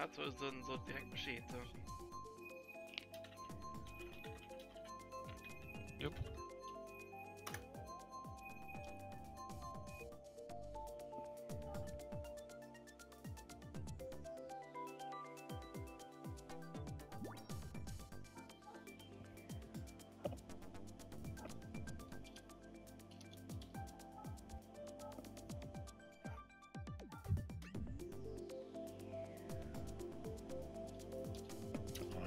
Dat soll soen, sot direkt Bescheed. Jupp.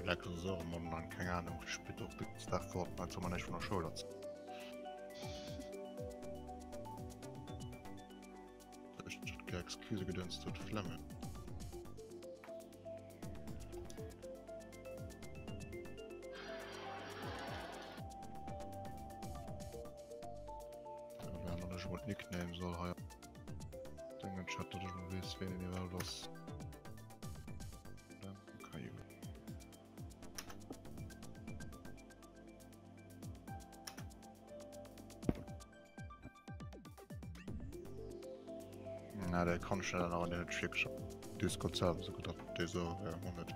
Lecker so man dann keine Ahnung spielt och de Dag Fortnite soll man echt vun der Schoul erzielen. Excuse gedönst huet Flemme. Nickname soll hei Dengen Chat, dat ech mol weess ween een iwwerhaupt ass. Na der kann schnell an den Schick Discord selber so gedacht der so ja, net.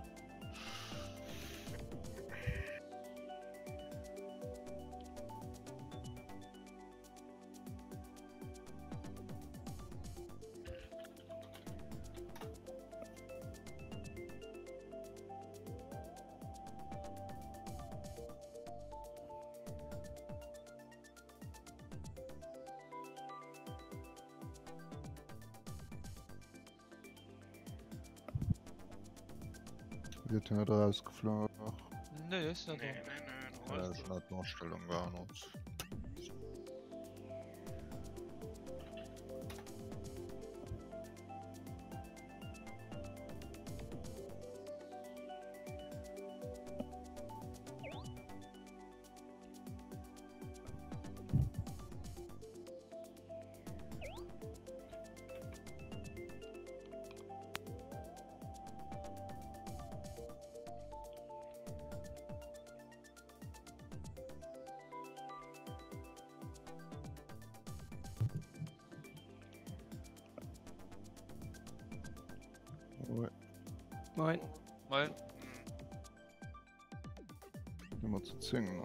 Wird net rausgeflogen? Nee, ist net. Nee, nee, nee, ja, schon hat Darstellung geändert. Ouais. Moin. Moin. Nummer zu 10 ne?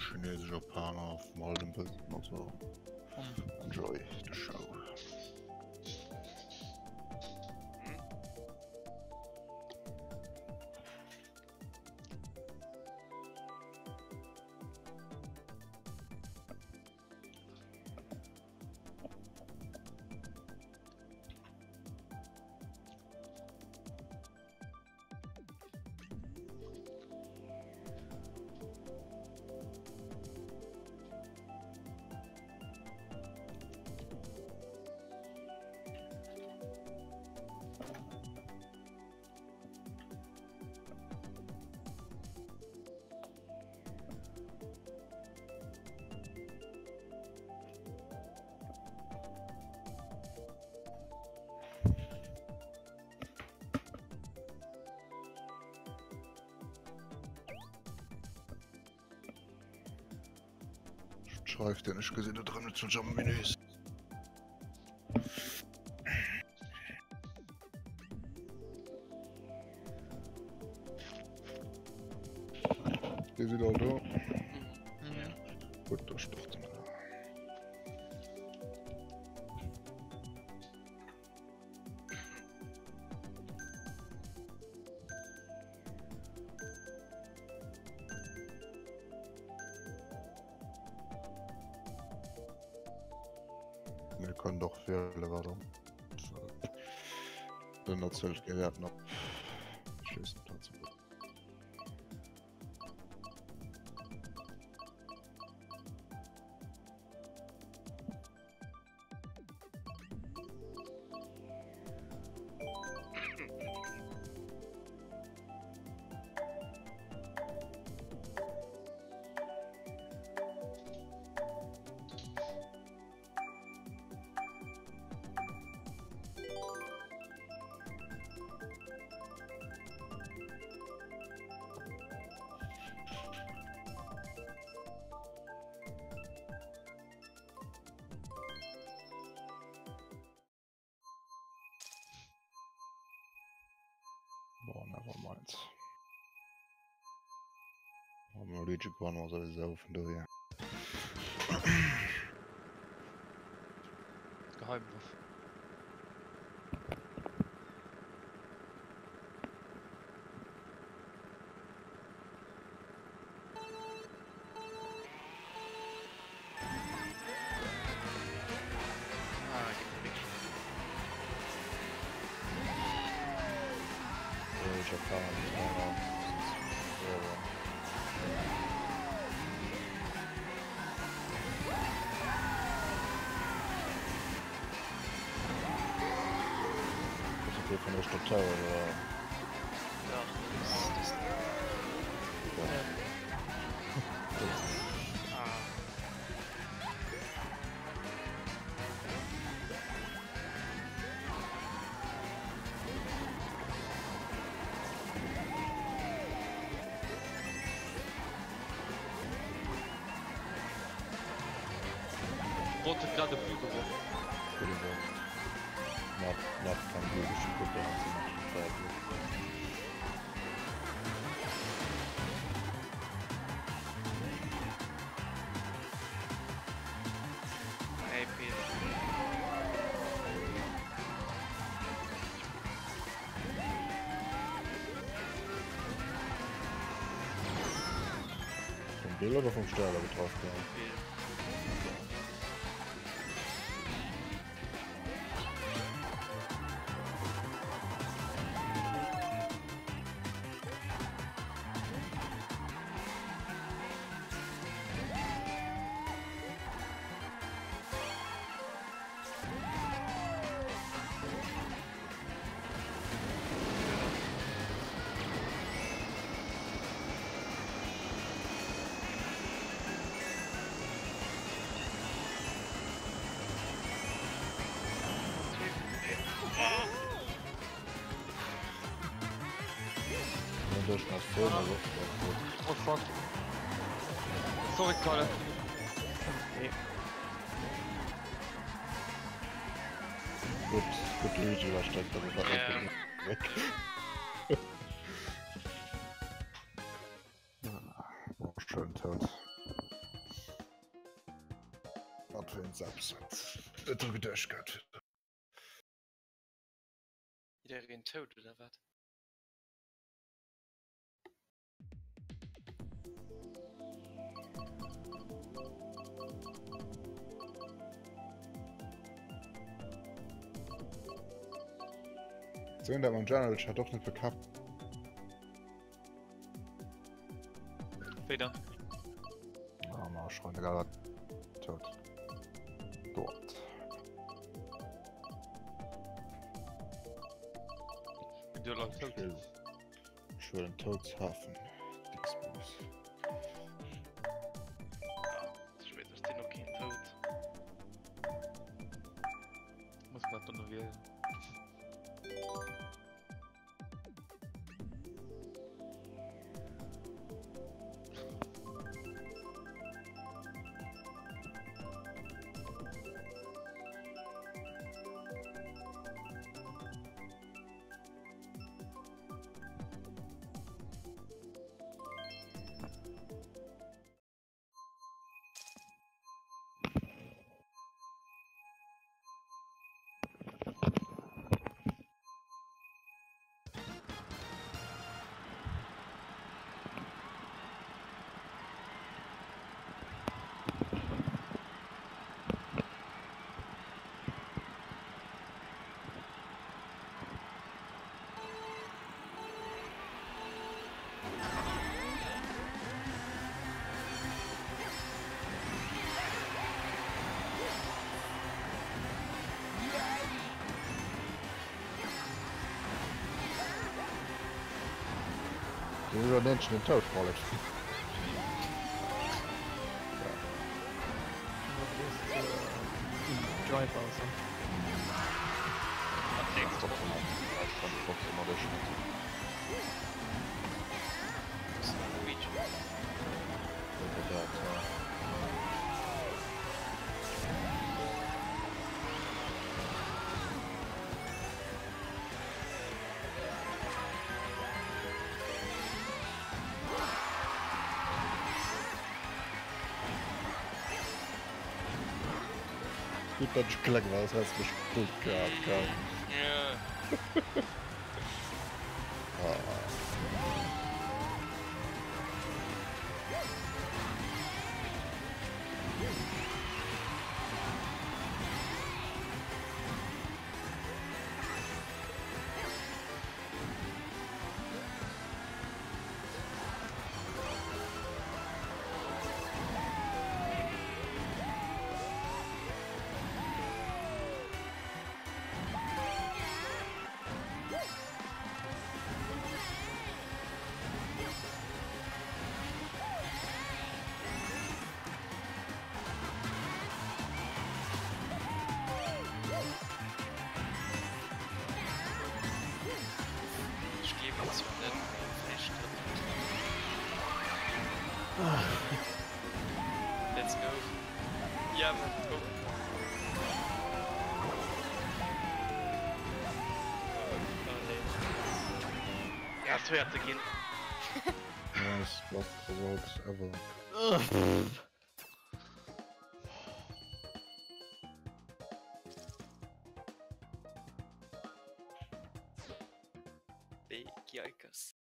Chinesisch, Japaner, vum allem e bëssen, also enjoy the show. Schreift den ech gesinn do dran net zu Menüs. Dir sidd all do? Mhm. Gutt, da starte mer. Mir können doch wiele wat an den erzählt gewäerten op Platz. Bon, never mind. Am Luigi gewonnen war sowieso vun dohier. Geheimwaff. Ah, gib mir wirklich. Äh, Japan, China, ja. Das ist okay von der Stadt oder? Ja. Das, das, Ja. ja. Ah. Rot hat gerade Blue gewonnen. Entschuldigung. Nach, nach kann logische Gruppe hat sie noch Freiheit. Ey, Peter. Vom Bill oder vom Steuer getroffen? Ja. Bill. Und durch das Film, also. Oh fuck. Sorry, Kalle. Nee. Gut, gut, Luigi war steckt, aber war Ja. einfach weg. Ja, oh, schön tot. Wat wéinst eppes wat net dru geduecht gëtt. Jiddereen tout oder wat? Sou dat mam General Chat och net beklappt. Wéi dann? Ah, ma schon egal tot. Dort. Du lang tot. Ech wëll en Toudshafen. Dingsbums. Ze spéit, ech sinn och keen Toad. Muss man dat dann wielen. Du nennst den Toad Rolle. Driver also. Gutt dat ech kleng war, soss häss de mech dout gehat gell. Ech gleewen zwar net, mee vläicht drëtt. Let's go. Ja man, go. Oh nee. Ja, es wäert ze ginn. Nice, best result ever. Big Yikers.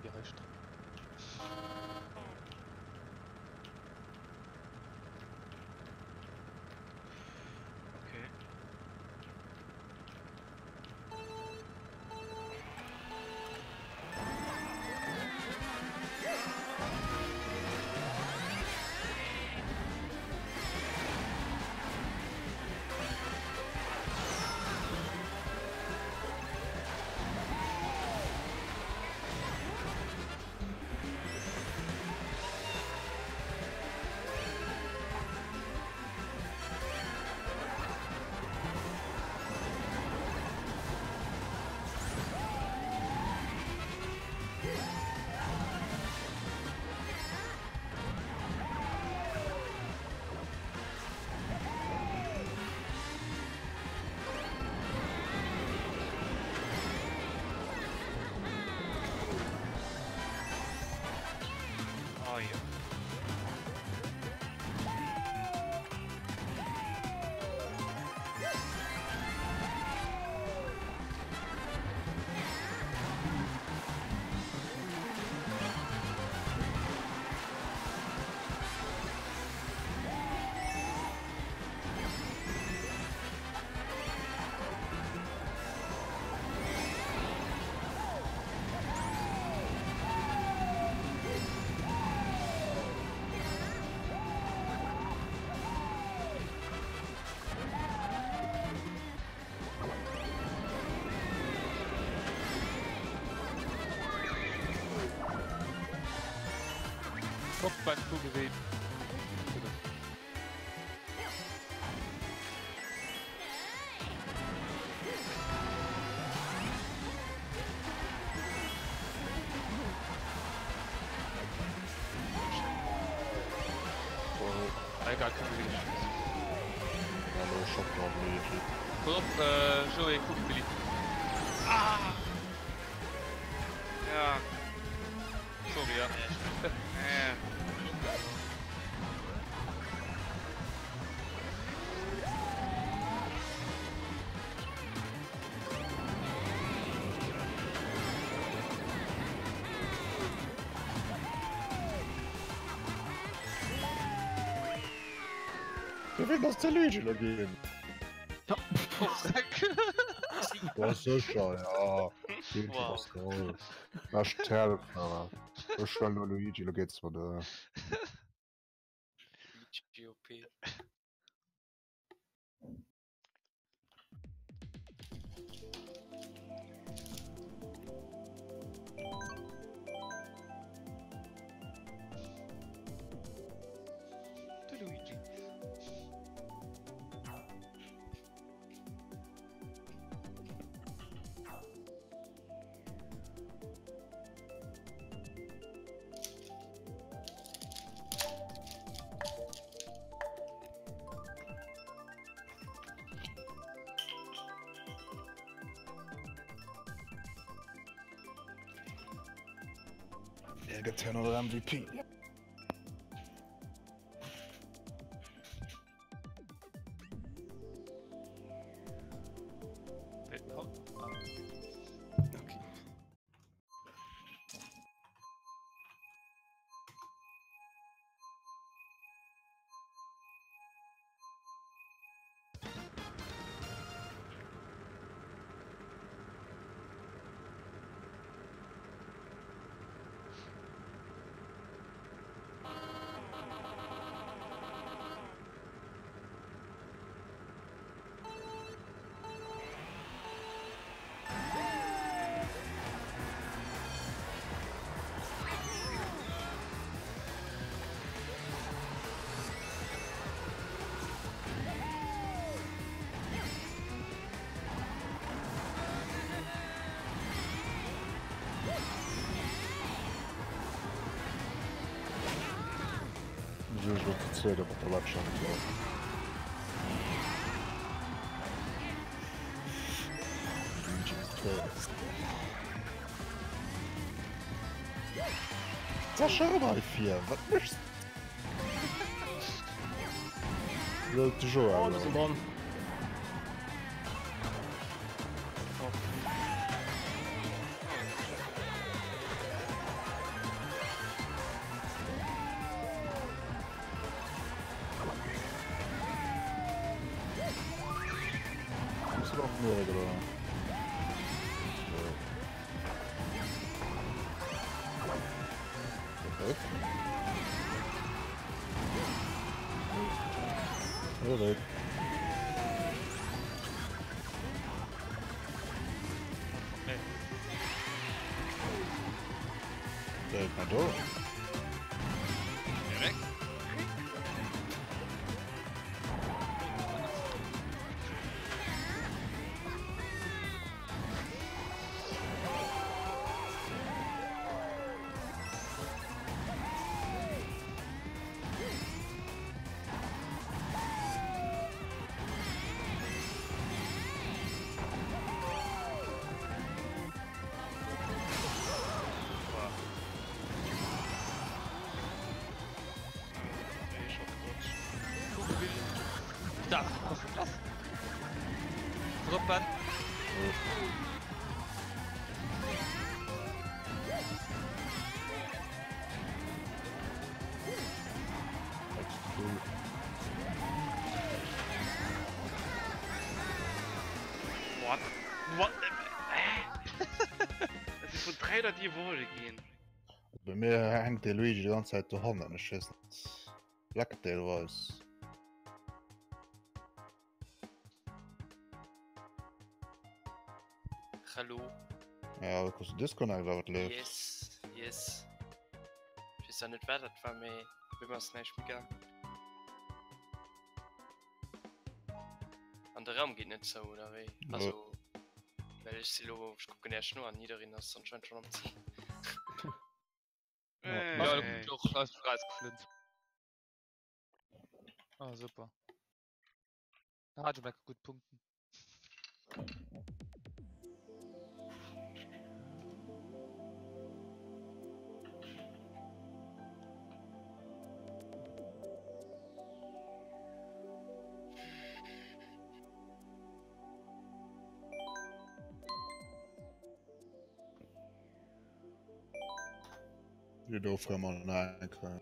fir déi hei Streck. Okay. Oh jo. Kopf beim Kugelweh. Egal, können wir nicht. Hallo, Schock drauf, Luigi. Pass op, äh, Joé, Kugelwilli. Ah! Ja. Sorry, ja. Nee. Wéi vill ass de Luigi lo ginn? Oh, Dreck. Ja, sécher, ja. Luigi Wow. ass grouss. Bescht Helfer. Ech well lo Luigi, lo geht's mat. Luigi OP. De Luigi. Er gëtt herno den MVP. Okay. Wieso ich noch zu zweit, aber der Latsch schon so. Luigi ist first. Sascha hei vir, wat méchs de? De Joël. Oh, du bist dran. Nurik oder? Okay. Nurik. Nee. Der ist mal do. Direkt. Da, was ist das? Drop Ben. What? What? Hä? Es ist von 3 oder die Wolle gehen. Bei mir hängt de Luigi die ganze Zeit dohannen. Ech weess net. Leckt deelweis. Hallo. Ja, kriss du Disconnect oder wat leeft? Yes, yes. Ech weess zwar net wat dat war, mee op eemol ass näischt méi gaang. An de Raum geet net zou, oder wéi? Also, well ech si lo, ech kucken Iech no an jiddereen ass anscheinend schonn am Ziel. Ja, och aus rausgeflint. Ah, super. Da hat ich gut Punkten. Jo do fréier mol eng Kéier.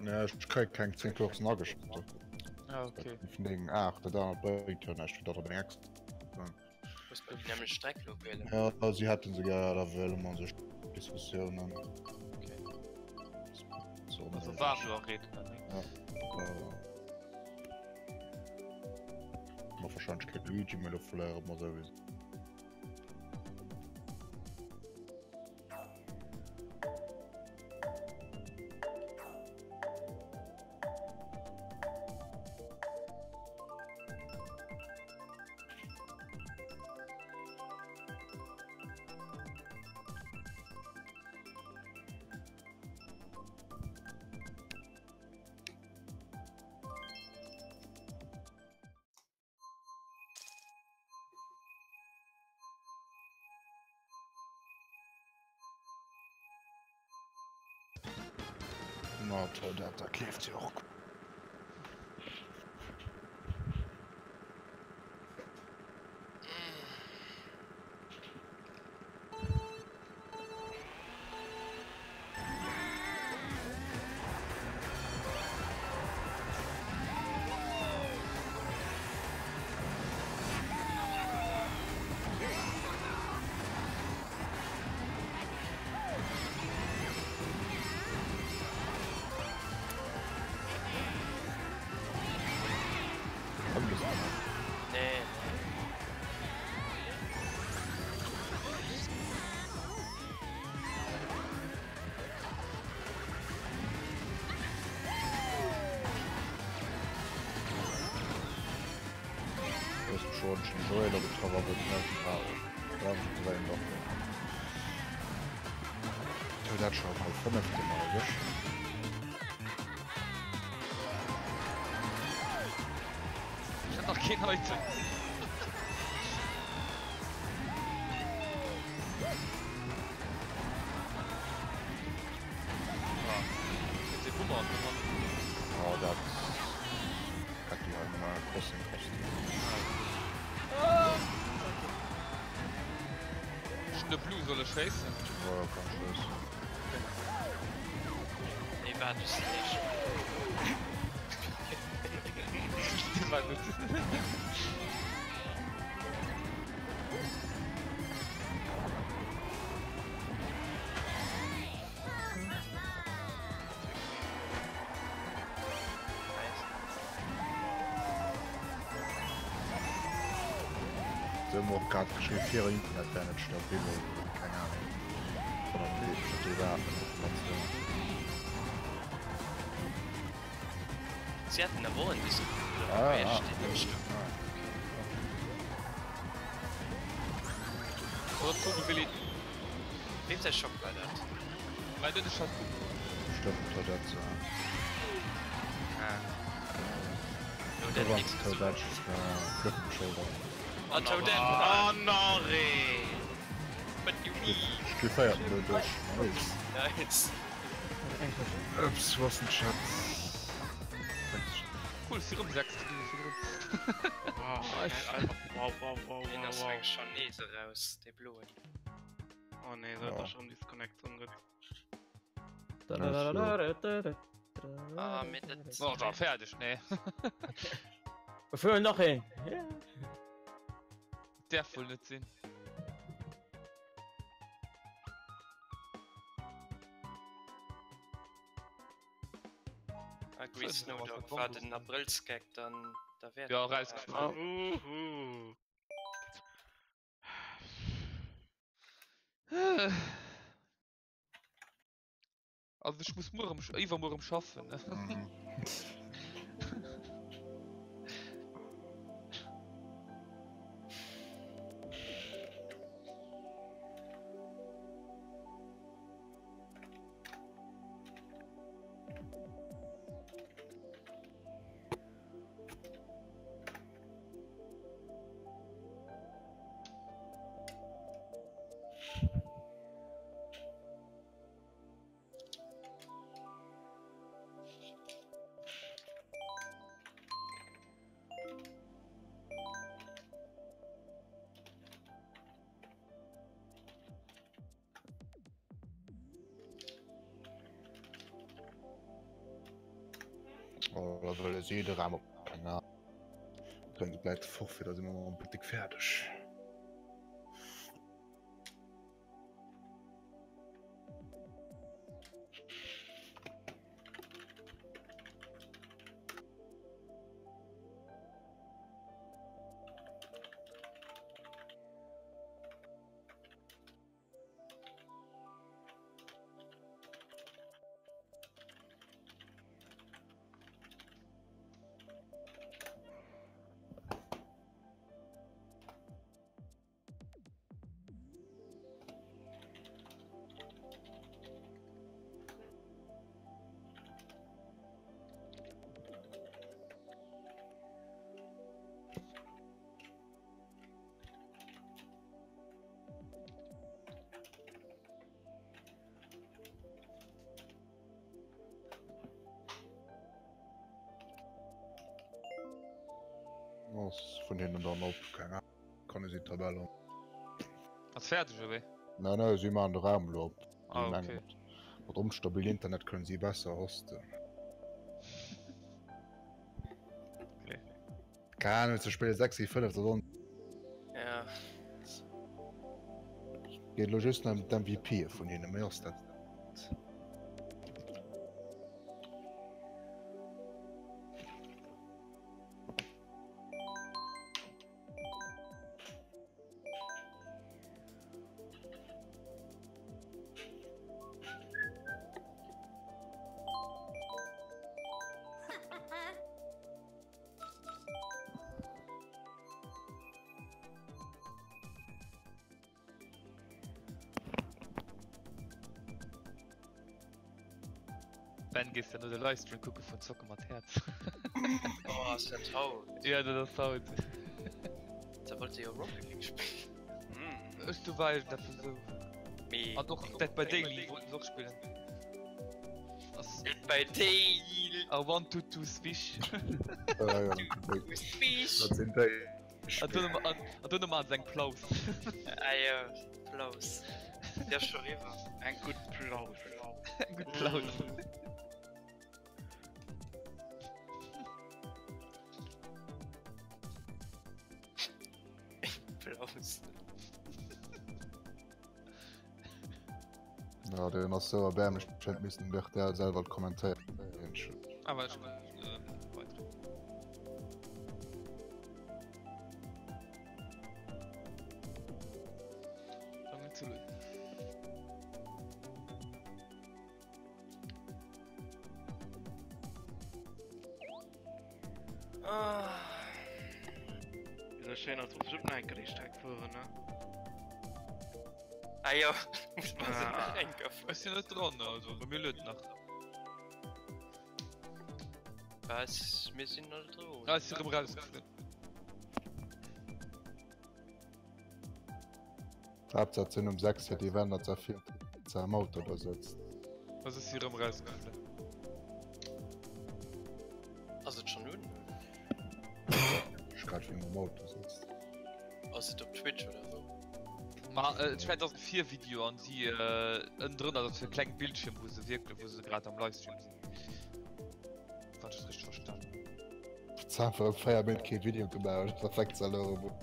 Ja, ech kréie keng 10 Coursen ageschalt. Ah, okay. Vun deenen 8, dat anert bréngt jo näischt, fir dat op eng extra. Muss man déi nämlech Streck lo wielen? Ja, si hätten se gär, da wëlle mer sech Diskussiounen. Okay. So, Also Wario Arena, ne? Ja. mer wahrscheinlech kee Luigi méi, elo verléiere mer souwisou. Na toll, dat, dat leeft jo och. Nee, Schon Joel getroffen, aber Dat schon mal 15 Mal Ich hab noch kein heute. Ah, jetzt den Boomer gewonnen. Oh, dat hat die halt mal Crossing kosten. Schon der Blue soll er scheißen. Ja, kann Schluss. nee, war das nicht. War gut. Nice. Sie haben auch gerade geschrieben, faire Internet wäre nicht stabil oder keine Ahnung. Oder die Information. Sie hatten da wohl ein bisschen. Ah, ja, ah, steht nicht. Oder Kugel Willi. Wem der Schock war das? Weil das ist schon Stimmt, Toadette. Ah. Nur der Da war nichts Toadette, äh, Glückenschulter. Oh, Toadette! Oh no, re. What you mean? Ich gefeiert nur durch. Nice. Nice. Ups, was ein Schatz. Cool, ist hier rum 6. Wow, geil, Alter. Wow, wow, wow, Den wow, ass wow. eng Chinese raus, de bloen. Oh nee, Ja. da hat er schon Disconnect umge. Ah, mit dat So, da fertig, ne. Bevor noch een. Ja. Der voll nicht sehen. Ah, Green Schön, Snow was Dog mit war Bambus. den Aprilsgag dann da wär Ja, rausgeflogen. Uhu. Also ich muss morgen, übermorgen schaffen, ne? Mhm. Oh, da soll es jede Raum. Keine Ahnung. Dann bleibt forfait, da sind wir mal ein bisschen fertig. Ass vun hinnen dann op, keng Ahnung, kann ech si d'Tabell an. Ass fäerdeg oder wéi? Nee nee, si maachen de Raum elo op. Ah, Si mengen, okay. mat onstabil Internet kënnen si besser hosten. Okay. Keng Ahnung, ze spille 6 géint 5, dat on. Ja. Geet elo just nach ëm d'MVPe vun hinnen, méi ass dat net. Ben gees de no de Livestream kucke vun Zocke mat Häerz? Oh, ass dat haut? Ja, dat ass haut. Da wollt e jo Rocket League spillen. Mm. Ech du war iergendeppes esou. Mee An och Dead by Daily wollten se och spillen. Ass Dead by Daily! a One Two Two Swish. Ja, ja, Swish! dat sinn déi. An duerno an duerno maachen se eng Plaus. Ah jo, Plaus. Déi ass scho riwwer. Eng gutt Plaus. Eng gutt Plaus. Plaus. Ja, deen ass sou erbäermlech, hätt missen den rtl selwer kommentéieren. Awer ech weiter. Ah. Wéi schéin ass bestimmt nach eng Kéier déi Streck fueren, ne? Ah jo, muss man se Ah. nach eng Kéier fueren. Ech sinn net dran, also bei mir luet nach. Was? Mir sinn alle dran. Ah, ech sinn erëm rausgeflunn. Haaptsaach sinn um 6 fir d'Event dat se vill ze am Auto da sëtzt. Also ech sinn erëm rausgeflunn. Ass et schon un? Ech grad wéi mam Auto sëtzt. Ass et op Twitch oder wou? Ma äh, ech mengen, dat ass e Virvideo an si äh, ënnendrënner ass e kleng Bildschirm, wou se wierklech, wou se grad am Livestream sinn. Wann ech et richteg verstanen hunn. Zanter 4 Méint kee Video gemaach, da fänkt se elo erëm un.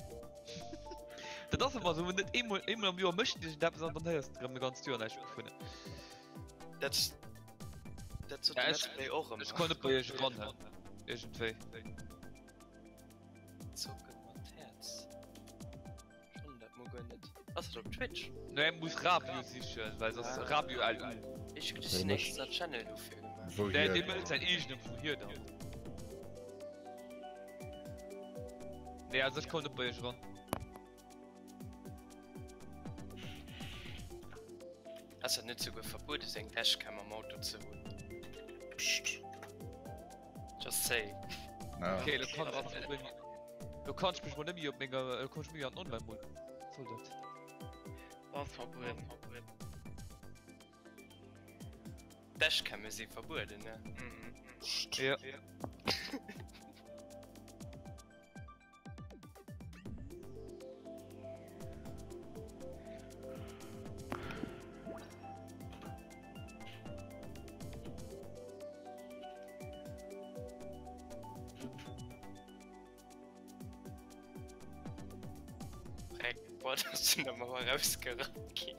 Dat ass ëmmer esou, net eemol, eemol am Joer mécht een eppes an dann héiers de erëm e ganzt Joer näischt méi dovun. Dat dat sot Ja, de ech- Let's Play och Ech ëmmer. komm net bei iech eran, hä? Iergendwéi. Zocken mat Häerz. Schon dat mo guer net. Ass dat op Twitch? Nee, muss Rabio sichen, well soss Ah. Rabio LU. Ech hunn Wéi den mécht- extra Channel dofir gemaach. Wou Nee, dee hie mëllt säin eegenen vu hier dann. Nee, also ech komm net bei iech eran. Ass dat net souguer verbuede seng Dashcam am Auto ze hunn? Pscht. Just saying. Ja. Okay, lo kann lo kann ich mech mol net méi op menger lo kann ich méi an den Online-Mode. Was soll dat? Das verbueden. Dashcamme si verbueden, ne? Mhm. Pscht. Ja. Dreck, boah, da sinn der Mauer rausgerannt ginn.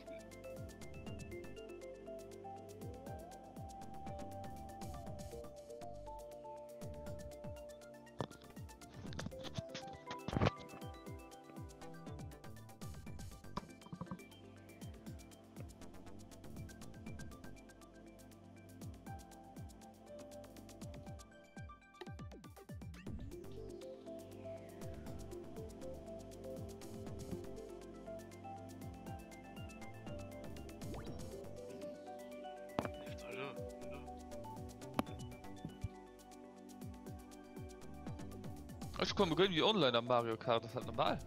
Ech komme guer net online am Mario Kart, ass dat normal?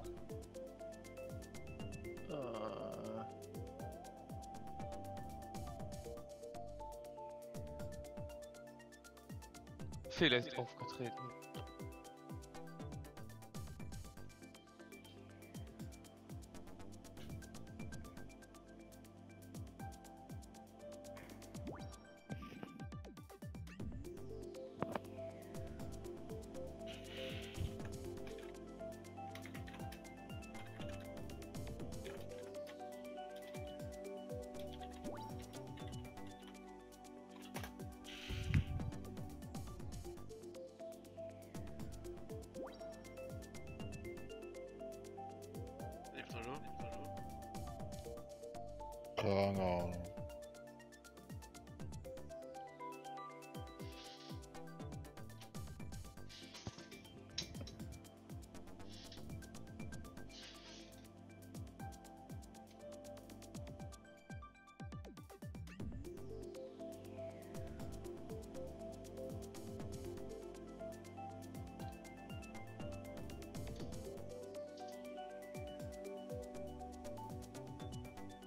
Äh. Fehler ist aufgetreten. Keng Ahnung.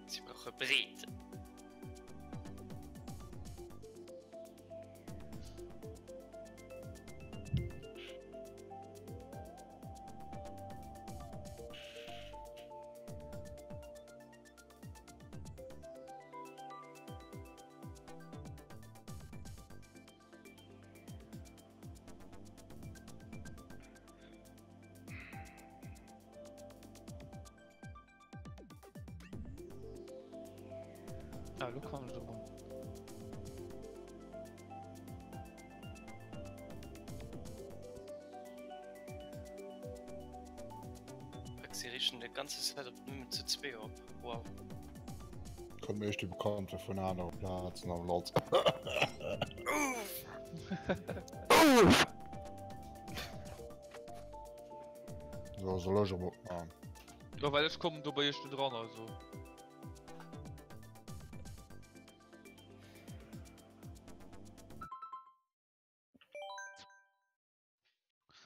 Si brauche Breet. Ah, lo kann ech drop. Si riichten de ganze Setup nëmmen zu zwee op. Wow. Kommt mir echt die Bekannte vun anere Plazen am Land. So, soll ech aber opmachen. Jo, well ech kommen do bei iech net dran, also.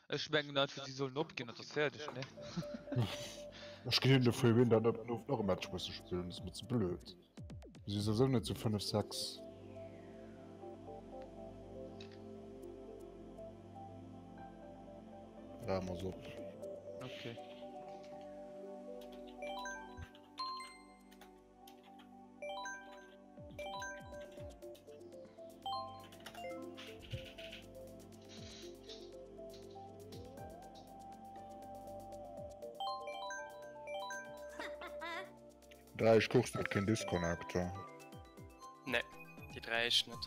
Ech mengen einfach si sollen opginn an ass fäerdeg ne? Ech ginn hinnen de Free Win dann op nach e Match musse spillen, ass mir ze blöd. Si souwisou net zu 5, 6. Raum ass op. Okay. Dräi ech kuchs net keen Disconnect. Nee, déi 3 ech net.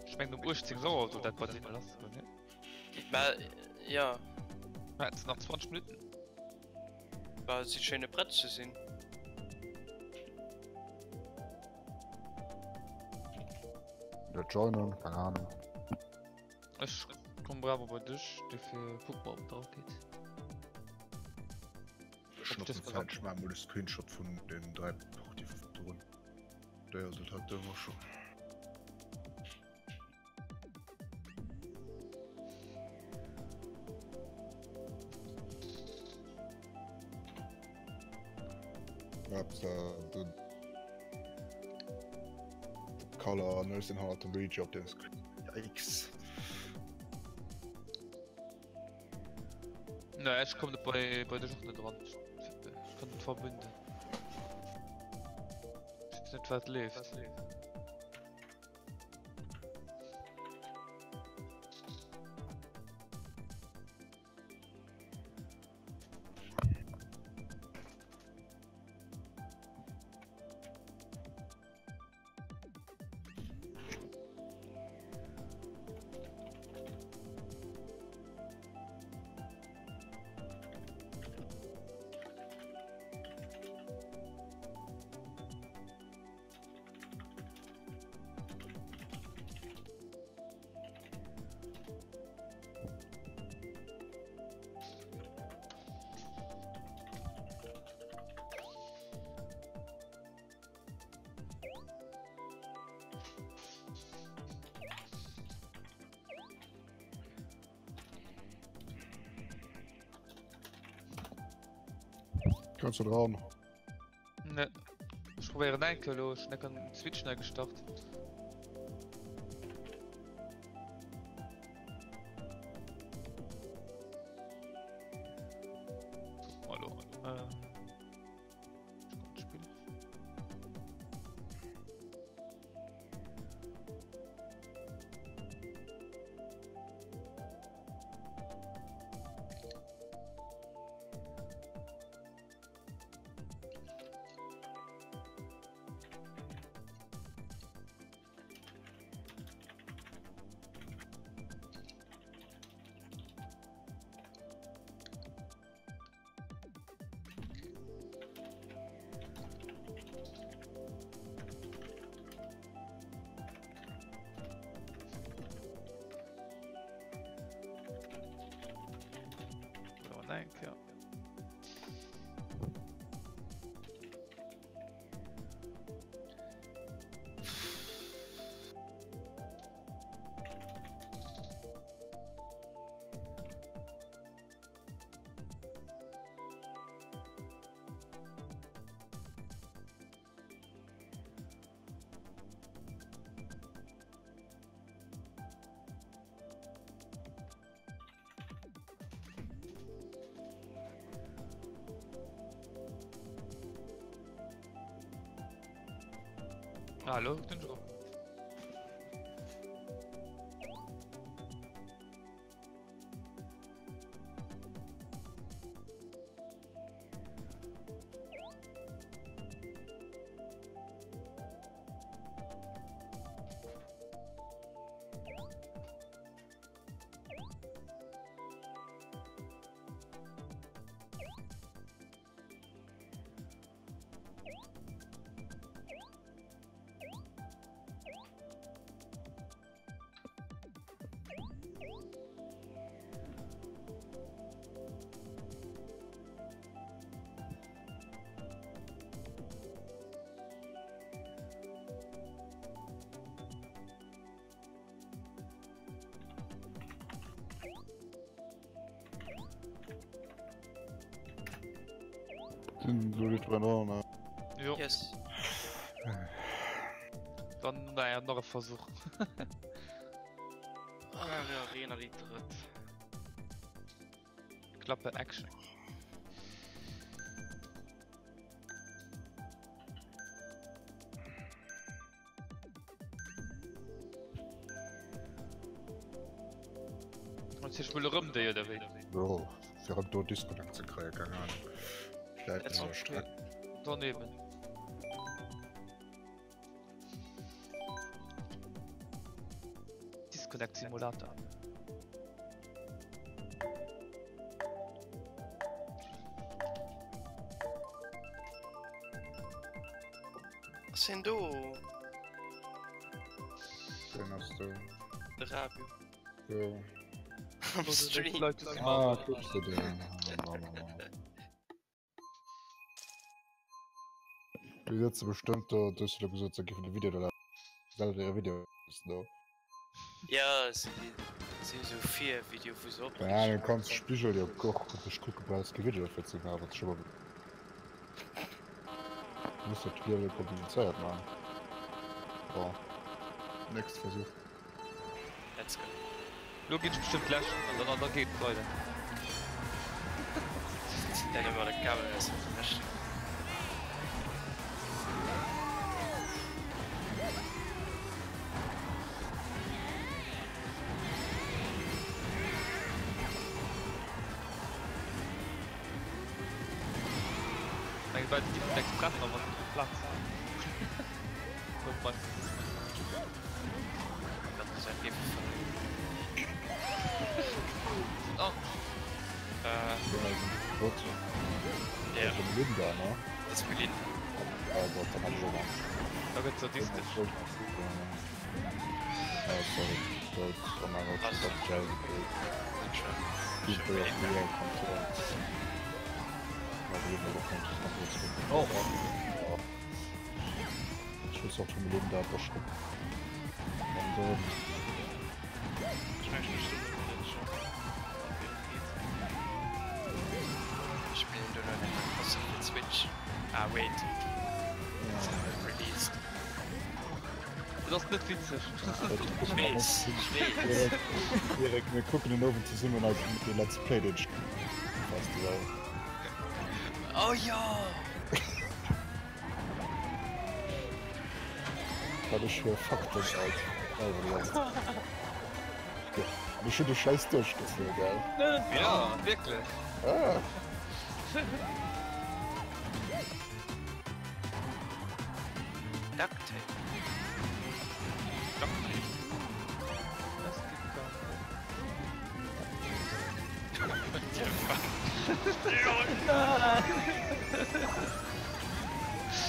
Ech mengen um 18 Auer soll dat bei deene lass goen, ne? Mä ja. Mä et sinn nach 20 Minutten. Bah, si schéine prett ze sinn. Net joinen, keng Ahnung. Ech komm bravo bei dech, dofir kuck mer ob et dra geet. Ech notzen d'Zäit, ech maache mol e Screenshot vun den 3 Partie vu virdrun. Déi ass et halt ëmmer schon. Den Color Nursing hannert dem Luigi op dem Screen. Yikes. Nee, ech komm bei, bei dech och net dran. Ech kann net verbinden. Ich weiß net wat leeft. Kannst du dran? Ne. Ech probéieren eng Kéier elo, ech hunn enker den Switch nei gestart. Hallo. Äh, Spiel. Ah, lo den drop. Sinn elo déi 3 dran, ne? Jo. Yes. Dann naja, nach e Versuch. Mario Arena déi drëtt. Klappe Action. Und sich wohl rëm déi oder wéi? Jo, fir erëm do Disconnect ze kréien, keng Ahnung. Vläit That's an der Streck. Daneben. Disconnect Simulator. Ass hien do? Ween ass do? De Rabio. Jo. Am Stream. Ah, kucks de den? Du sëtze bestëmmt do, du hues jo gesot, se géifen de Video do lafen. Selwer hire Video do. Ja, si si sou vir Video wou se op. Ja, du kanns Spigel jo och dech kucke brauchs kee Video dofir ze maachen, wat scho mol muss dat Spiel komplizéiert maachen. Bon, nächste Versuch. Let's go. Lo ginn ech bestëmmt läschen an dann an da geet et weider. Dann ëmmer de Kabel aus dem Läschen. Eng Welt gi vun Express awer net op Platz. Oh Mann. Dat ass eng Géif vun. Oh. Äh. Gott. Ja. Melinda, ne? Dat ass Melinda. Oh Gott, dann hab ich auch Angst. Da gëtt sadistesch. Oh, sorry. Dat war mein Was? Gott, Jazzy. Oh. Ich muss auch schon Leben da verschrubben. Und, ähm, Ich mein, ich bin schon. Ich spielen do noch Animal Crossing fir d'Switch. Ah wait. Ass nach net released. Dat ass net witzeg. Ech weess, ech weess. Erik, mir kucken den Owend zesummen eisen dee Let's Play deen Festival. Oh jo! Wat ech fir Fakten alt selwer Ech hunn de Schäiss duerchgezunn, gell? Ja, wierklech. Ah. Duct Tape. Duct Tape. Das geht gar nicht. What the fuck?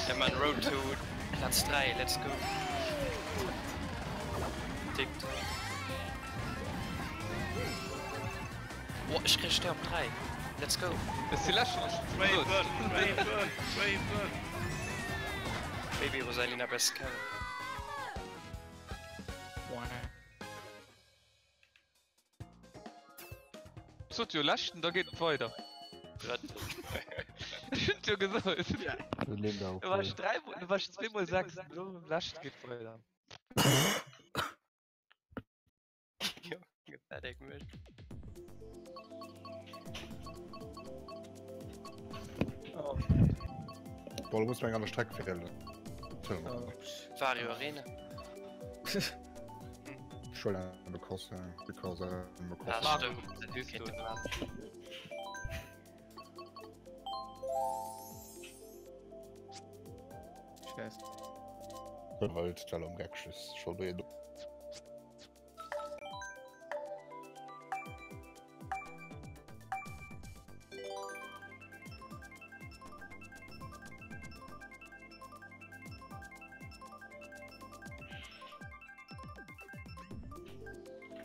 Ja man, Road to Platz 3, let's go. Tick tock. Oh, ech kréich der op 3. Let's go. Ech si lächerlech. Baby Rosalina best Carol. Sot jo läschen, da geet et weider. Wat? Ech hunn et jo gesot. Linda, Du warst dräimol, du warst zweemol 6, lo läscht geet weider. Fertig mit. Boah, du musst mir eng aner Streck wählen. Wario Arena. Ech huelen Animal Crossing because Animal Ah, Crossing. stimmt. Dat kéint e maachen. Scheiß. Halt, Stell am Geckschiss schon drin.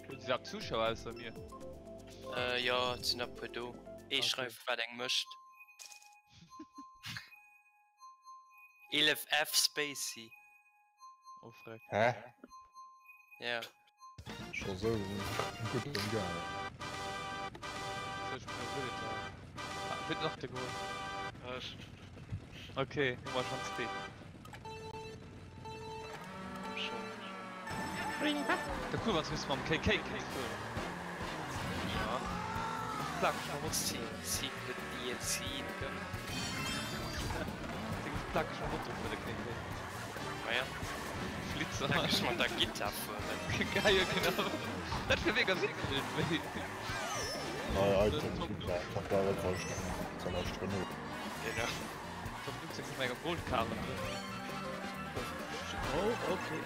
Hunn se iwwerhaapt Zuschauer ausser mir? Äh, jo, et sinn der puer do. Ee schreift, wat eng mécht. 11 F Spacey. Oh freck. Hä? Ja. Scho sou gutt am gaangen. Soll ech mir Villager? Ah, wien nach de Goal? Ech. Okay, hu mer schonn zwee. Schon. Wär cool wanns du mam KK kéints fueren. Ja. Plakeg mam Moto. Secret DLC. Plakeg mam Moto fuere KK. Ma ja. Flitzer. Plakeg mat der Gittar fueren. Geil, genau. Dat wier mega witzeg iergendwéi. Nei Items ginn da net vollstänneg. Genau. Tom Nook seng enger Goldkarren drin. Oh, okay.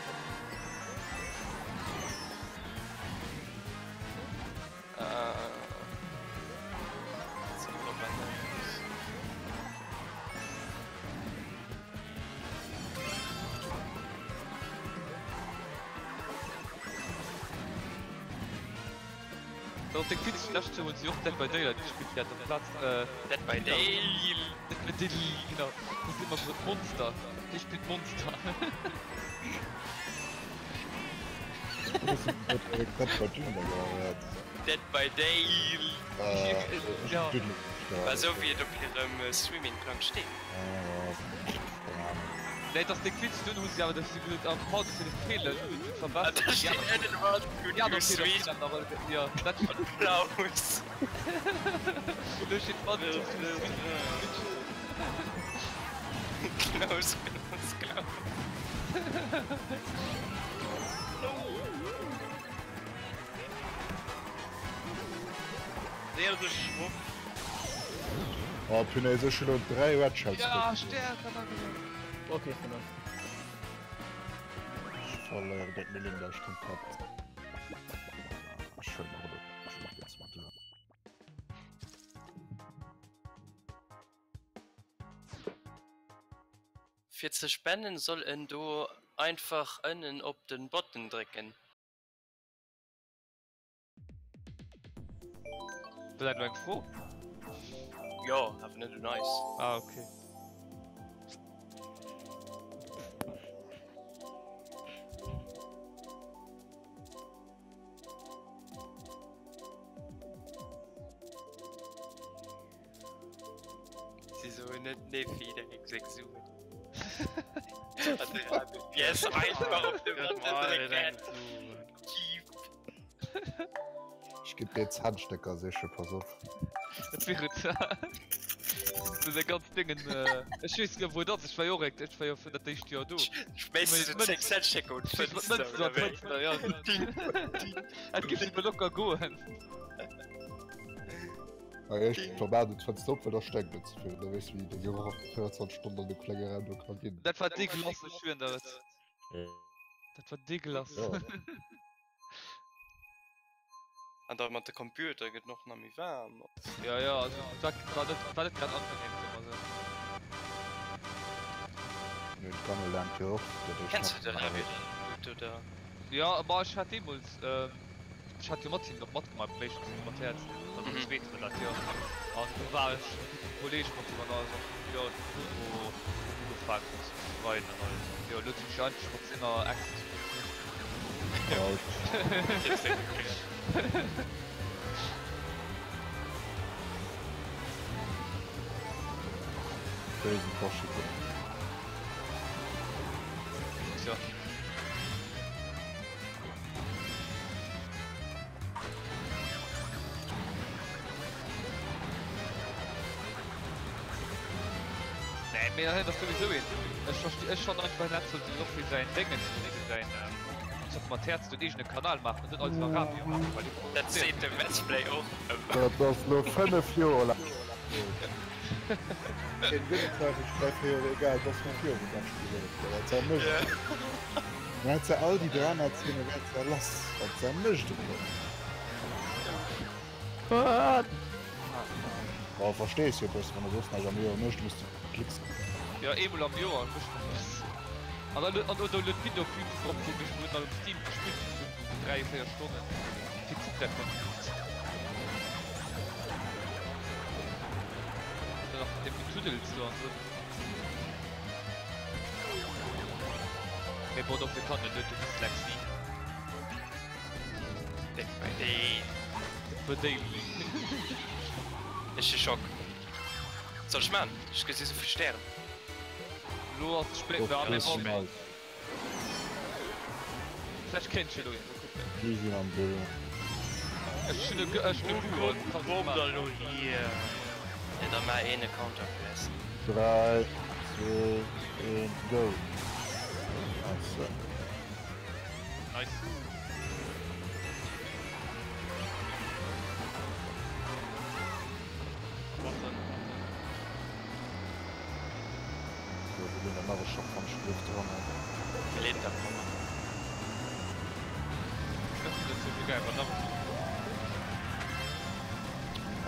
Äh, Dat ass witzeg, d'lescht Joer hunn si och Dead by Daylight gespillt, déi hat amplaz Dead by Daylight. Dead by Daylight, genau. Do si mer gesot Monster, hie spillt Monster. Dead by Daylight. War sou wéi et op hirem Streaming-Plang steet. Nee, et ass déck witzeg, dunn hu si awer si gesot, ah haut ass jo de Feeler, dunn hu si et verbessert. Da steet ënnen mat Ja, okay, dat awer, jo, dat Applaus. Do steet mat Switch. Klaus, Klaus, Klaus. Séier duerch Schwupp. Oh punaise, ech hunn elo 3 Red Shells Ja, kritt. stärker danke. Okay, verloren. Ech verléieren dat Melinda ech komplett. Ah, schön, aber ich mach jetzt mal du. Fir ze spenden soll en do einfach ënnen op den Button drécken. War dat elo eng Fro? Jo, awer net un eis. Ah, okay. Si soen net Nefi, der eng seng Suen. Yes, einfach op de Button drécken. Ech ginn dir Zännstécker sichen, pass op. Dat wier et. Du de ganz Dingen. Ech weess net wou et ass, ech war jo och ech war jo fir dat éischt Joer do. Schméiss du sou 10 Zännstécker un d'Fënster oder wéi? Ja. Dat géif jo locker goen. Ah, ech vermaach net d'Fënster op, well da stenkt et ze vill. Da weess wéi de Geroch 24 Stonnen an dem klenge Raum do ka ginn. Dat war dégueulasse, ech schwieren der et. Dat war dégueulasse. Ja. An da mat de Computer gëtt en och nach méi waarm. Ja, ja, also dat war net, war net grad angenehm, soe mer sou. Nee, d'Gammel laangt jo och. Dat heescht Kenns du de nach Revit gutt oder? Ja, ma ech hat deemools, ech hat jo mat hinnen och matgemaach beim éischten Zil mat Häerz, also beim zweeten war dat, jo. An do war ech e gudde Kolleeg mat him an alles an jo, dono ugefaangen ze schreiwen an alles. An jo, elo sinn ech jo eigentlech mat senger Ex zesummen. Bösen Porsche. Tja. Nee, mee dat ass souwisou een. Ech versti ech fannen einfach hien hätt sollten och fir säin Déngens do fir säin Zock mat Häerz do en eegene Kanal maachen an net alles iwwer Rabio maachen well dee Dat seet de Metzplay och ëmmer. Dat ass lo 5 Joer laang gesot. Deen gëtt et zwar 3, 4 Joer, egal, et ass 5 Joer wou dat Spill huet, wat se mécht. Dann hätt se all déi Dramazeene wäert se lass, wat se mécht elo. What? Bon, verstees jo bëssen, wann e soss näischt am Joer mécht, muss de Klicks. Jo, eemol am Joer mécht en eppes. An dann an do huet Video op Youtube drop wou mech wou en dann um Steam gespillt huet vun 3, 4 Stonnen. Wéi vill Zit dat verbraucht. Dann nach mat deem Getuddels do an esou. Mee bon, dofir kann en net, huet Dyslexie. Déck bei déi. Bedéiwli. Ech si Schock. Wat soll ech man? Ech gesi sou vill Stären. Lo ass et spéit, mä mir bon. Vläch kéint ech jo lo een kucken. Mir sinn am Bild. Ech hunn e ech hunn e Google, Wo kann komm man. da lo hier? Jo da maach een Account op PS. 3, 2, 1, go! Nice. Nice. Button. So, wir gehen dann nach e Schock van Schliff dran. Leet dat kommen. Dat ass net esou geil, wann nach e Schock kommt.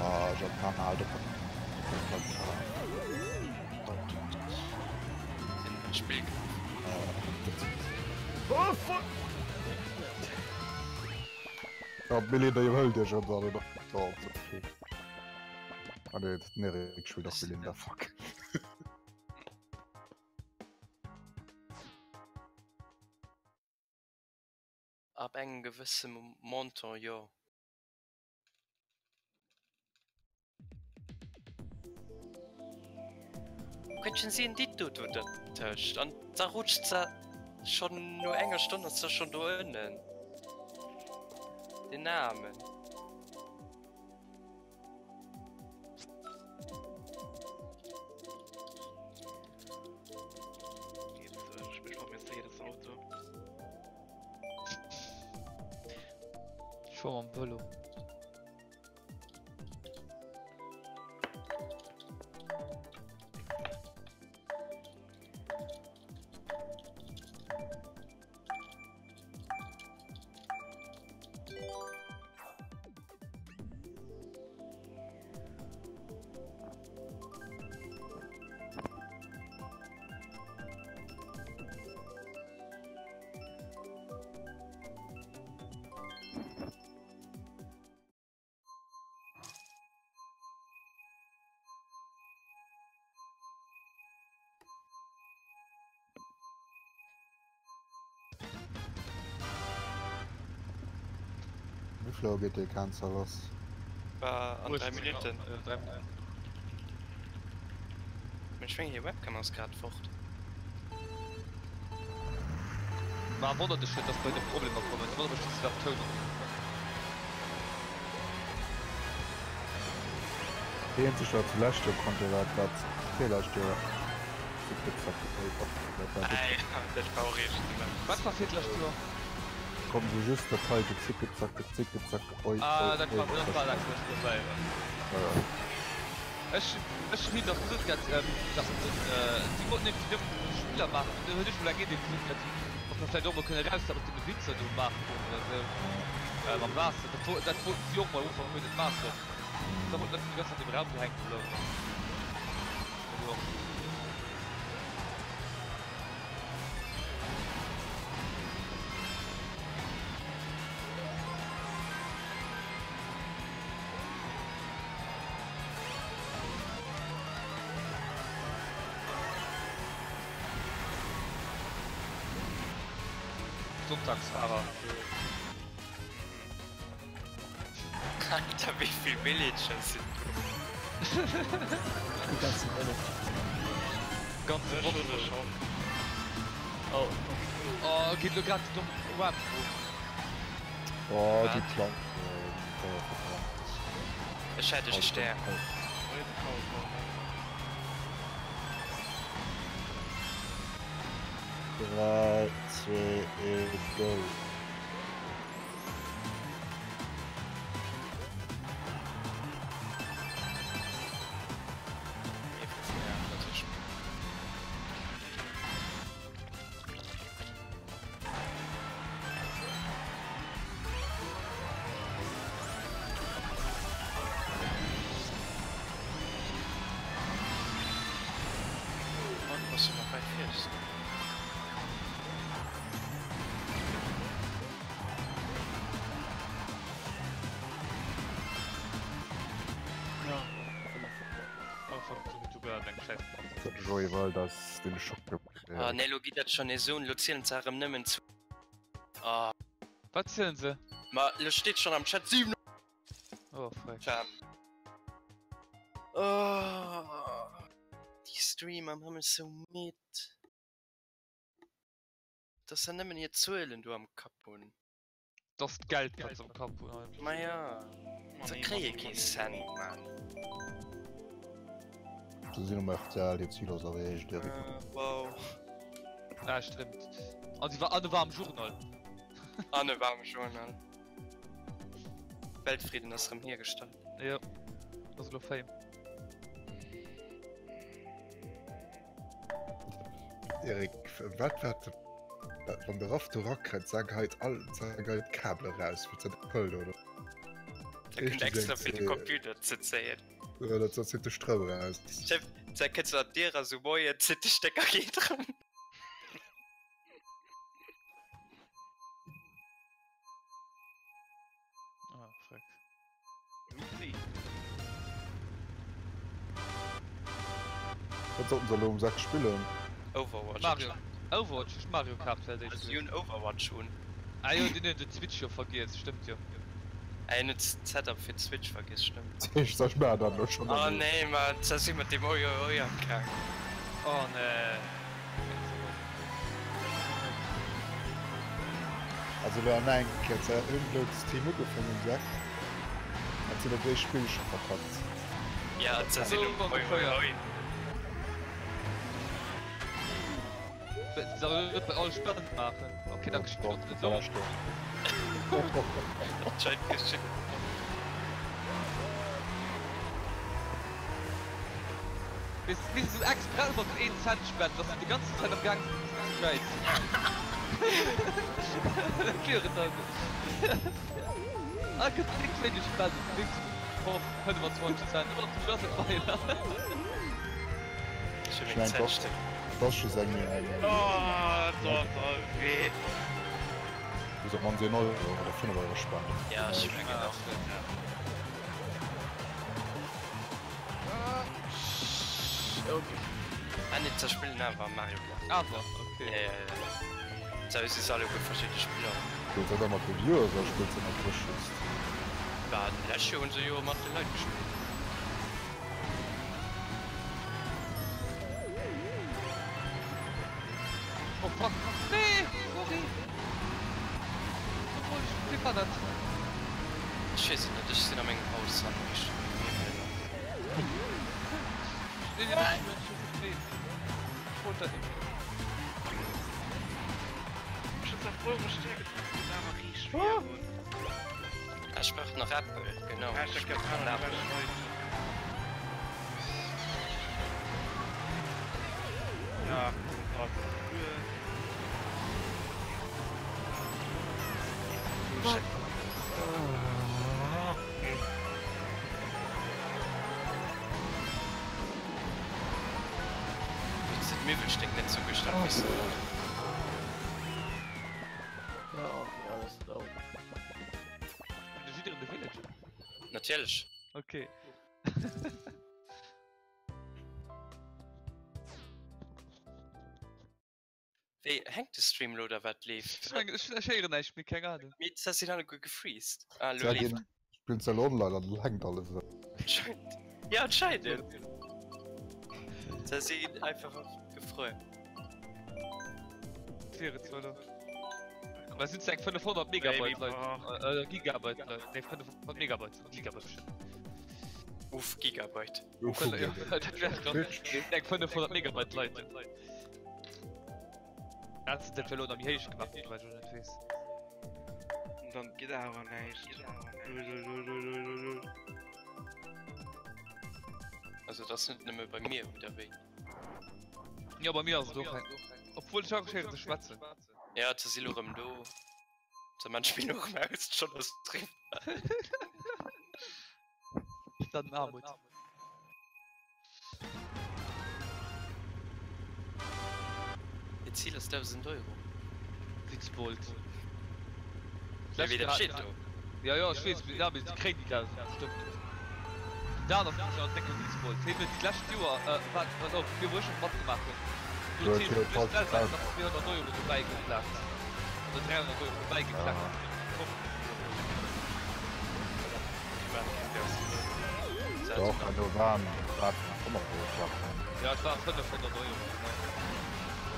Ah, Japaner halt op. Sinn Spill gelaf. Oh fuck! Ja, Belinda, ihr hëlt Iech op dann, oder? Oh, okay. Ah, nee, den Erik spillt och Belinda, fuck. Ab engem gewësse Montant, jo. Quetschen si en Ditto do dertëscht an da rutscht se schonn no enger Stonn ass se schonn do ënnen. Den Aarmen. Ech fuer mam Vëlo. Wéi vill Auer geet dee Cancer lass? War an 3 Minutten. 3 Minutten. Ech mengen hir Webcam ass grad fort. Ma wonnert dech net dass bei de Problemer kommen, wonnert mech dass se dat Toun op. Déi eenzeg wat ze lescht Joer konnte war dat virlescht Joer Wat war virlescht Joer? Kommen se just dat hei gezickezack gezickezack oi Ah dat war dat war dat wou ech dobäi war. Ech ech hunn nach gesot gehat dass den si wollten iergendwéi nëmmen Spiller maachen an du huet ech mol eng Idee gesot gehat ob mer vläicht och mol kënne raus dat mat deene Witzer do maachen oder esou mam Waasser dat wor dat wollten si och mol am Ufank unbedéngt maachen da wollten net déi ganz Zäit an deem Raum do hänke bleiwen. Sonntagsfahrer. Alter, wéi vill Villager sinn do? Die ganzen Welle. Ganze Woche. Oh. Oh, geht lo grad dumm Ramp rum. Oh, déi Plank. Ech hätt e Stär. 3, 2, 1, go! Joy Wald ass den Schock. Ah, nee, lo geet dat schon nees un. Lo zielen se erëm nëmmen zu. Ah. Wat zielen se? Ma lo steet schon am Chat 7. Oh, freck. Fam. Oh, déi Streamer am Himmel sou midd. Dass se nëmmen hir Zuelen do am Kapp hunn. Dass d'Geld wat se am Kapp hunn eigentlech. Ma ja, se kréie kee Cent, Mann. Se sinn um RTL, hir Zil ass erreecht, Eric. Wow. Ah, stimmt. An si war, an e war am Journal. An e war am Journal. Weltfrieden ass rëm hiergestallt. Jo, ass elo fame. Erik, wat wat wann de Raff do rakrennt, sag heit all sag heit d'Kabele raus fir ze Pëll oder? Da kënnt extra fir de Computer ze zéien. Ja, dat zitt de Stroum raus. Chef, da kënnt se an d'Dier a sou moien, zitt de Stécker geet rëm. Ah, fuck. Upsi. Wat sollten se elo um 6 spillen? Overwatch. Mario. Overwatch, nicht Mario Kart fir d'éischt. Si hunn Overwatch un. Ah jo, deen huet den Switch jo vergiess, stëmmt jo. Ah, hien huet d'Setup fir d'Switch vergiess, stëmmt. Ech sag mä dat elo schon. Oh nee, ma da si mat deem Oi Oi Oi am Kaang. Oh nee. Also lo an eng Kéier ze hunn elo d'Team ugefaangen um 6 an sinn op éischt Spill scho verkackt. Ja, ze sinn um Oi Oi Oi. Soll net bei all spannend maachen. Okay, da geschitt och net esou. Anscheinend geschitt. Bis bis esou express mat den 1 Cent spenden, dass se déi ganze Zäit am Gaang sinn ze schäissen. Dat wier et dann. Ah gëtt déck wéineg spenden, déck 25 Cent, oh du ass et weider. Ech hunn meng Zäit stéck. Dat ass just eng eng. Oh, dat ass wéi. Muss op mannst 1 Euro oder 5 Euro spenden. Ja, ech mengen och. Ah nee, ze spillen awer Mario Kart. Awer, okay. Ja, ja, ja. Ze si alleguer verschidde Spiller. Spillt dat da mat de Viewers oder spillt se mat lech just? Bah, d'lescht Joer hunn se jo mat de Leit gespillt. Oh fuck, nee, sorry. Wéi war dat? Ech weess et net, ech sinn a mengem Haus an ech Nee, nee, nee, ech wollt dat net. Ech hunn zwar voll verstäerkt, ass awer riicht virun. Ech brauch nach Äppel, genau. Hashtag Japaner ewech. Ja, komm, Miwwelstéck net sou gestallt wéi se wollt. Ja, okay, alles do. De jiddereen de Village? Natierlech. Okay. Wéi hänkt de Stream lo oder wat leeft? Ech mengen ech héieren näischt méi, keng Ahnung. Mee da sinn alleguer gefreezed. Ah lo leeft. Spillen se online an dann hänkt alles esou. Anscheinend. Ja anscheinend. Da sinn einfach gefruer. Wier et zwar lo. Mä sinn ze eng 500 Megabyte Leit, äh Gigabyte Leit, nee 500 Megabyte, Gigabyte bestimmt. Uff Gigabyte. Uff Gigabyte. Dat wär dann eng 500 Megabyte Leitung. Hat se dat elo nach méi héich gemaach, wat ech och net weess. An dann geet awer näischt. Lulululululul. Also et ass net nëmme bei mir oder wéi? Jo bei mir ass et och hei. Obwuel ech och héiere se schwätzen. Ja ze si lo rëm do. Ze man spillen och rëm aus schon ass drin. Dat den Armut. Hiert Zil ass 1.000 Euro. Witzbold. Ja, wéi dat steet do. Ja, ja, ech weess, ja, mee se kréien déi 1.000 bestëmmt net. Den Dan ass nämlech en décke Witzbold. Hien huet d'lescht Joer, äh, wat, pass op, mir wou ech nach matgemaach hunn, do huet hien just selwer nach 200 Euro dobäi geklaakt. Oder 300 Euro dobäi geklaakt, fir den Tour ze gewannen. Doch, an do waren war 500 Euro. Ja, et war 500 Euro, genau.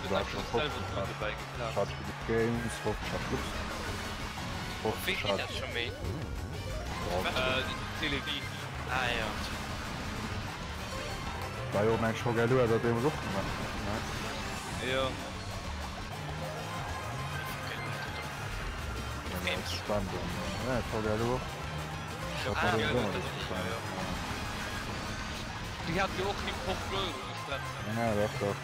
Du hues einfach selwer d'Suen dobäi geklaakt. Hat Games, 50 hat Lux. Wéi geet dat scho méi? Télévie. Ah jo. War jo meng Schock Lu hat dat deemools och gemaach, ne? Jo. Déi hat jo och him 50 Euro gespent. Ja, ja, stimmt.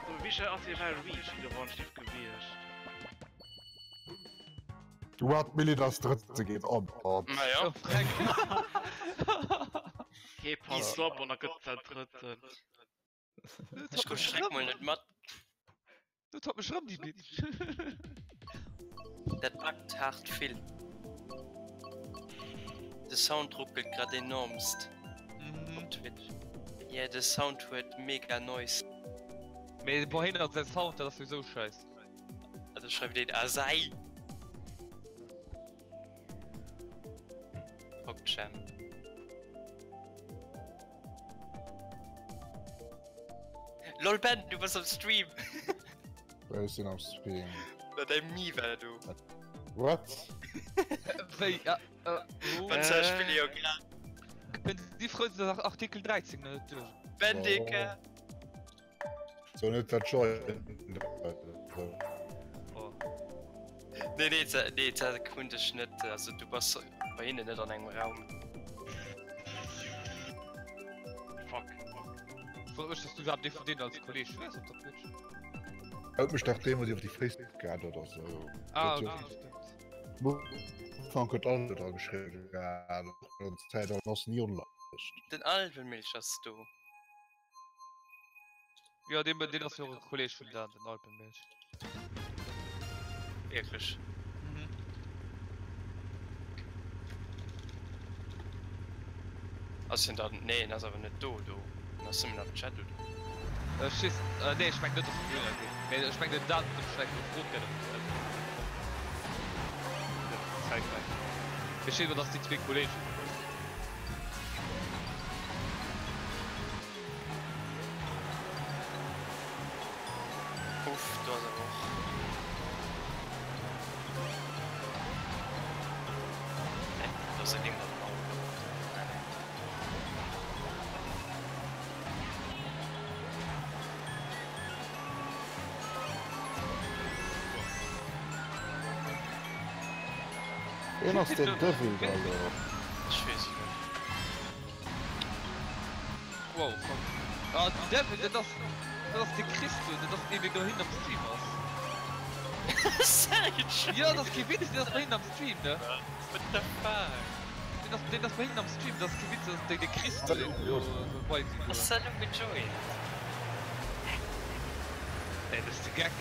So, wéi ass ewell Reach de Wandstift gewiescht? What Milli das drëtte geet op. Naja. Kee passt op an da gëtt dat drëtten. Ech kuck schreck mol net mat. Dat hat mech rëm déi Bitch. Dat packt haart vill. De Sound ruckelt grad enormst op Twitch. Yeah de Sound huet mega Noise. Mee bon heen an säin Sound dat ass souwisou scheiss. Also schreift een Asai. Pogchamp. Lol Ben, du bass am Stream! Ech sinn am Stream. Bei deinem Mi war du. What? Wéi? Ja, äh, wo? Wat äh, spille jo grad. Kënnt déi Frënd nach Artikel 13 net duerch? Ben Dicker! So net dat joinen. Oh. Nee, nee, ze, nee, ze hunn dech net, also du bass bei hinnen net an engem Raum. Fuck. Wonnert mech, dass du iwwerhaapt ee vun deenen als Kolleg hues op der Twitch. Huet mech dach deemools iwwer déi Facebook geaddet oder sou. Ah, okay, stimmt. Ufank huet alles dra geschriwwen gehat, an Zäit ass ni online. Den Alpenmilch ass do. Jo, deen, deen ass jo och e Kolleg vun Dan, den Alpenmilch. Wierklech? Mhm. Ass hien dann, nee en ass awer net do do, en ass nëmmen am Chat oder? Ech weess, nee ech mengen net dass en dohinner geet, mee ech mengen den Dan huet em vläicht gefrot gell ob en Zäitgläich, mee ech weess awer dass déi zwee Kollegen sinn. Uff, do ass awer och. Hä, do ass e Ding mat dem Auto. Ah nee. Ween ass den Devil da lo? Ech weess et net. Wow, fuck. Ah, den Devil, dat ass, dat ass de Christo, dat ass deen, deen dohin am Stream ass. Seriös? Jo, dat ass kee Witz, deen ass bei hinnen am Stream, ne? What the fuck? Deen ass, deen ass bei hinnen am Stream, dat ass kee Witz, dat ass de Christo, deen do bei si Ass do. dat elo gejoint? Nee, dat ass de Geck.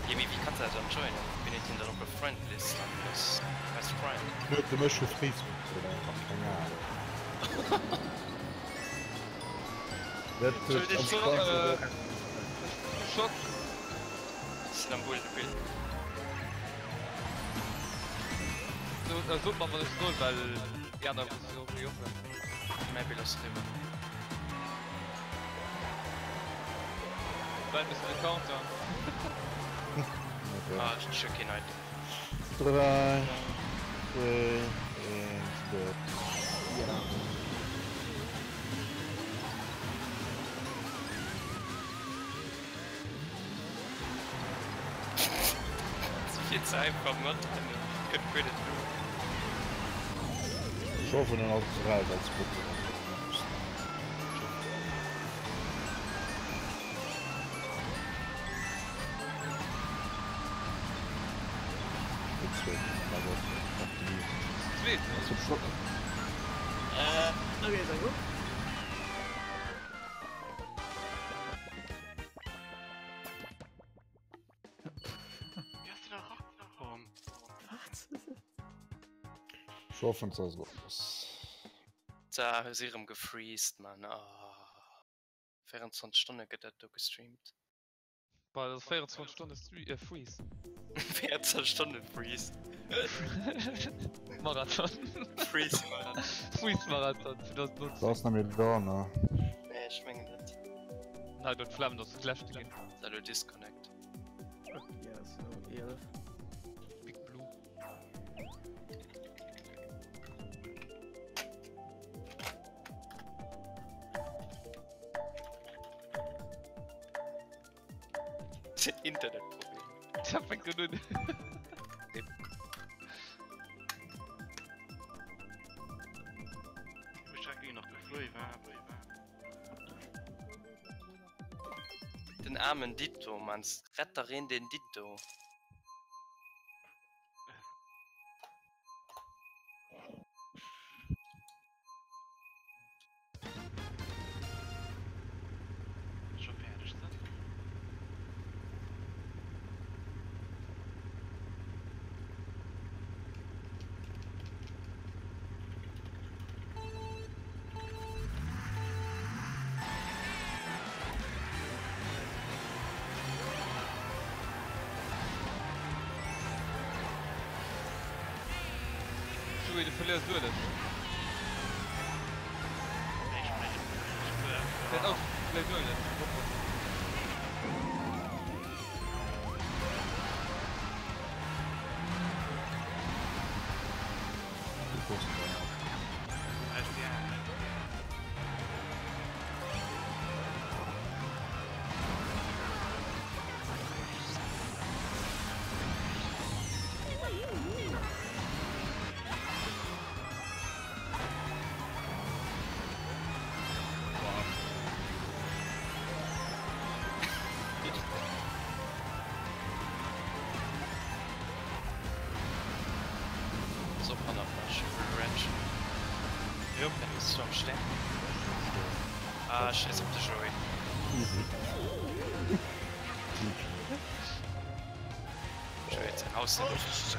Jo, mee wéi kanns de dat dann joinen? Wien huet hien dann op der Friendlist an ass best friend? Huet de mech vu Facebook oder keng Ahnung. Dat huet am Sport Schock. Sinn am Bull de Bild. Sot mer wann ech soll, well déi aner musse jo och méi oppen. Mäi Bild ass eriwwer. Well mir sinn de Countdown. Ah, ech hu keen Item. 3, 2, 1, go. Vill ze einfach mat gëtt guer net no. Ech hoffen en ass eraus als Foto. Okay, sehr gut. Ech hoffen et ass los. Da hu si rëm gefreezed man ah 24 Stonne gëtt dat do gestreamt. Bah, dat ass 24 Stonne äh, Freeze. 24 Stonne Freeze. Marathon. Freeze Marathon. Freeze Marathon 2019. Da ass nach méi da, ne? Nee, ech mengen net. Nei, dort Flammen ass de leschte ginn. Salut Disconnect. Okay, so 11. Big Blue. Internetproblem. Dat fänkt rëm un. Den aarmen Ditto, Mann. Rett dach een den Ditto. Scho fäerdeg sinn. Joey, du verléiers Ueleg. Dat Auto verléiert Ueleg. So an der Flasche Ranch. Dann bist du am Stern. Ah, scheiß op de Joey. Easy. Joey huet säin Haus net ofgeschloss.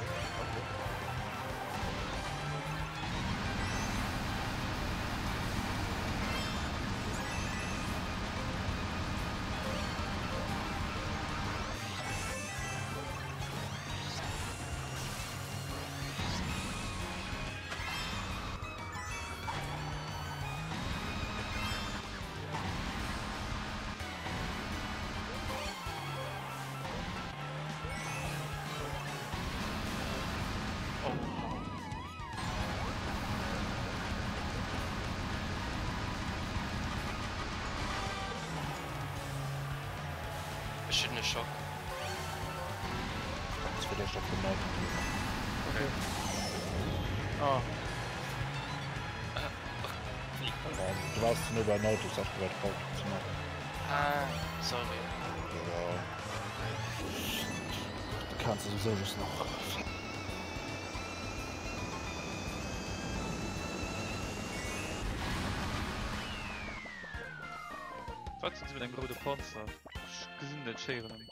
Ech hunn e Schock. Kannst fir d'éischt op den Auto ginn. Okay. Ah. Du waars ze no beim Auto, sag du wat Auto ze maachen. Ah, sorry. Ja. Du kanns souwisou just nach. Wat sinn se mat engem roude Panzer? Ech gesinn net schéieren an.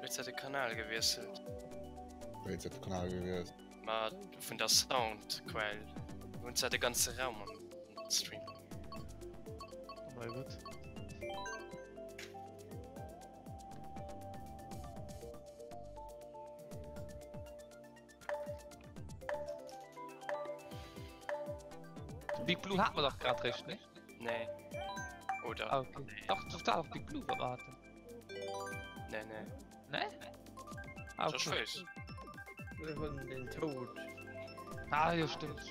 Huet se de Kanal gewiesselt? Wéi huet se de Kanal gewiesselt? Ma vun der Soundquell hunn se de ganze Raum am Stream. Oh mein Gott. Big Blue hat man doch gerade recht, ne? Nee. Oder? Ah, okay. Doch, doch, da auch Big Blue warten. Nee, nee. Ne? Ah, okay. okay. Wir wollen den Tod. Ah, ja, stimmt.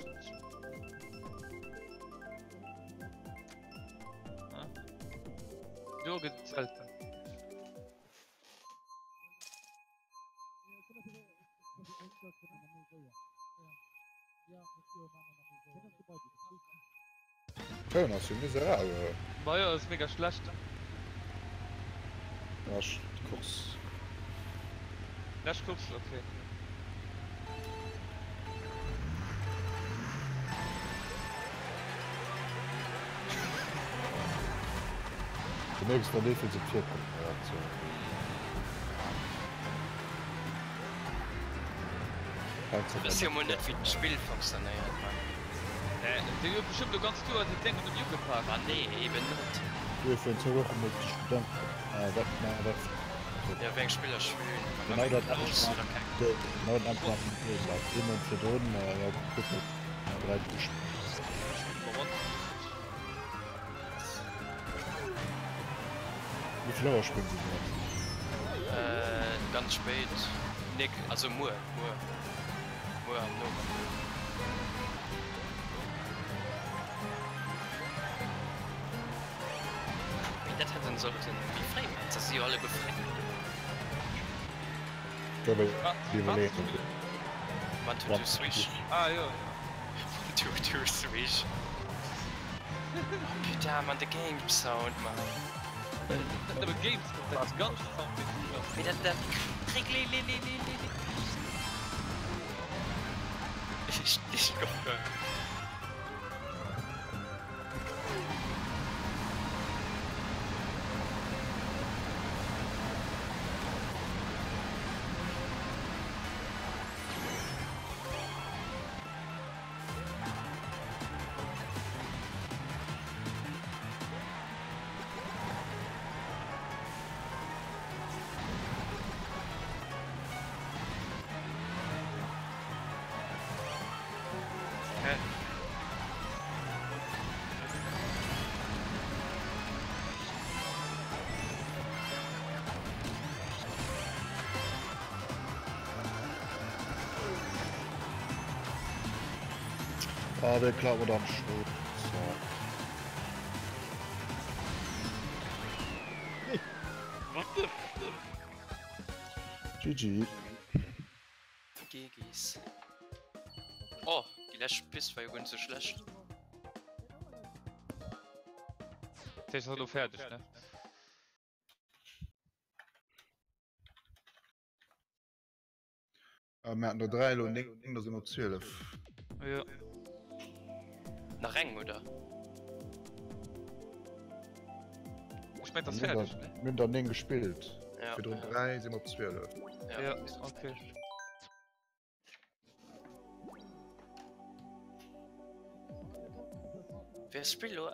Ah. Jo, gëtt selten. Toun ass jo miserabel. Ma jo, ass mega schlecht. Lescht Course. Lescht Course, okay. Du merks dann wéivill se virkommen. Wëss jo mol net wéi d'Spill funktionéiert man. Hä? Déi huet bestëmmt do ganz Tour déi Deng un dem ugepak. Ma nee, eben net. Duerfir zwou Woche mol de Studenten. Ah, dat, ma dat. Ja, wéi eng Spiller spillen Genau dat anescht maachen. Genau dat anescht maachen wéi mir dat. Ee Mount virdrun, jo, kuck mol, 3 Deeg. Wéi vill Auer spillen se iwwerhaapt? Äh, ganz spéit. Nik, also muer, muer. Muer am Nomëtten. Mee dat hätten sollten méi fréi maachen, se si jo alleguer fréi do. Ja, well déi iwwerleeën. One, two, two, swish. Ah jo. One, two, two, swish. Oh putain, man, de Game Sound, man. Net nëmme Game Sound, dat ganzt Sound deen du hues. Mee dat, dat Kriglililililili. Ech, ech gouf. Ah, der klaut mir dann Schrot. So. What the f GG. GG's. Oh, déi lescht Pist war jo guer net sou schlecht. Dat heescht, ass elo fäerdeg, ne? Äh, mir hatten der 3 elo 9, da si mer op 12. Jo. Nach eng, oder? Ech mengt, ass fäerdeg, ne? Mir hunn der 9 gespillt. Ja. Virdrun 3 si mer op 12. Ja, Ja, okay. Wär Spill lo?